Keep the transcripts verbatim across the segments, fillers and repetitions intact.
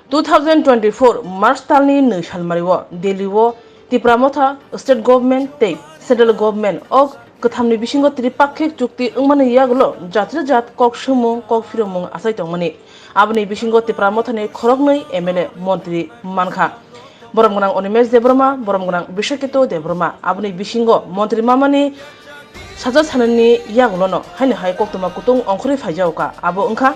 Two thousand twenty-four March talni nwi salmario Delhi o Tipra Motha, State Government tei Central Government o kwthamni bisingo tripakhik chukti wngmani yagulo jatri jat kok swngmung kok phiromung achai tongmani. Aboni bisingo Tipra Mothani khoroknwi M L A montri mankha. Borom gwnang Animesh Debbarma, borom gwnang Biswaketu Debbarma. Aboni bisingo montri mamani saja sanani yagulono haino hai koktwma kutung ongkhorwi phaijago kha. Abo wngkha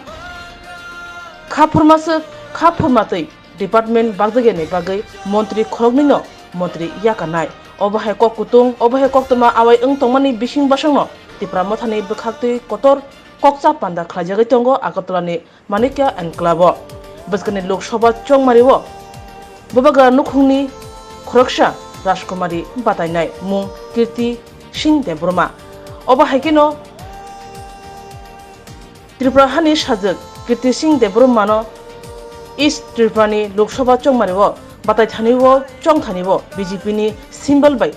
kha phurmaswk, kha phurmatwi department bakjagani bagwi montri khoroknwino montri yakarnai. Obo hai kok kutung, obo hai koktwma awai wng tongmani bising bwswkno Tipra Mothani bwkhaktwi kotor kokcha panda khlaijagwi tongo Agartalani Manikya Enclave o. Bwskangni Lok Sabha chongmario Bubagra nukhungni khoroksa Rajkumari batainai mung Kirti Singh Debbarma. Obo hai kheno Tripura hani sajwk Kirti Singh Debbarmano East Tripurani Lok Sabha chongmario batai thani o chong thani o B J P ni symbol bai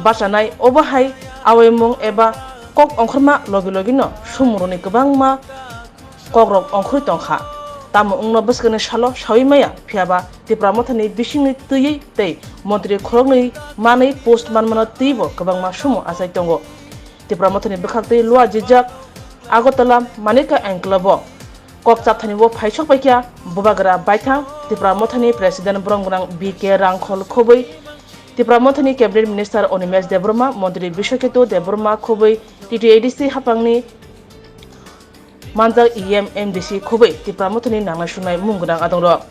bachanai. Obo hai awaimung eba kok ongkhorma logi logi no sumuroni kwbangma kokrok ongkhorwi tongkha. Tamo wngno bwskangni salo sawi maya, phiyaba Tipra Mothani bisingni twiwi tei montri khoroknwi manwi post manmano twibo kwbangma sumo achai tongo. Tipra Mothani bwkhaktwi lua jijak Agartala Manikya Enclave o kok chapthani o phaisok paikha Bubagra baithang Tipra Mothani President borom gwnang B K Rangkhol khobwi, Tipra Mothani Cabinet Minister Animesh Debbarma, Montri Biswaketu Debbarma khobwi, T T A D C haphangni manjak E M, M D C khobwi Tipra Mothani nangnai sunai mung gwnang adongrok.